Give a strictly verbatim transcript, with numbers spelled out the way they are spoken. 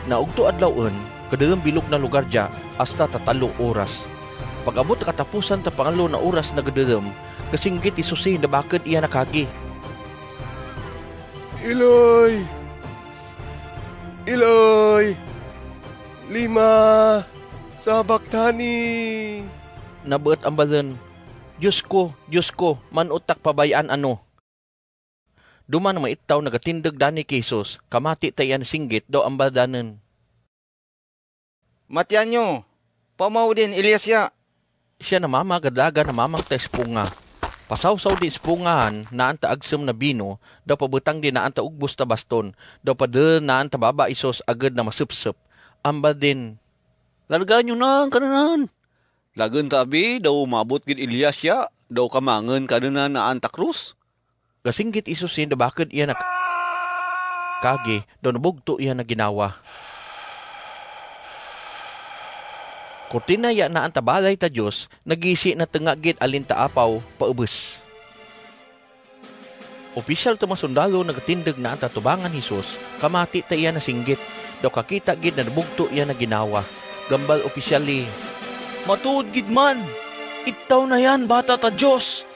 Na ugtu adlaun, kederem biluk na lugar ja, asta ta talu oras. Pag-abot katapusan ta pangalo na oras na kederem, kasinggit Jesus i da baked ia na kage. Eloi, Eloi, lima sabachthani. Na bet ambalen, Dios ko, Dios ko, man utak pabayaan ano. Duman ma ittau na katindeg dani ki Jesus, kamati ta ia na singgit, do ambal danen. Matianyo, pamau din Elias ia. Sia na mama gadaga na mamang ta sponga. Pasausau di spongaan na anta agsem na bino, do pabetang di na anta ugbus ta baston, do pade na anta baba Jesus aged na masepsep. Ambal din. Lalganyo nang kananan. Lagen ta abi, dau mabut gid Elias ia, dau kamangen kananan na anta krus. Kasinggit Jesus in da baked ia na kage, do nabugtu ia na ginawa. Kurtina ia na anta balai ta Dios, nagisi na tengak git alin ta apau, paebes. Opisal ta masundalo na katindeg na anta tubangan Jesus, kamati ta ia na singgit, do kakita git na nabugtu ia na ginawa. Gambal opisal i. Matud gid man, ittau na ian bata ta Dios.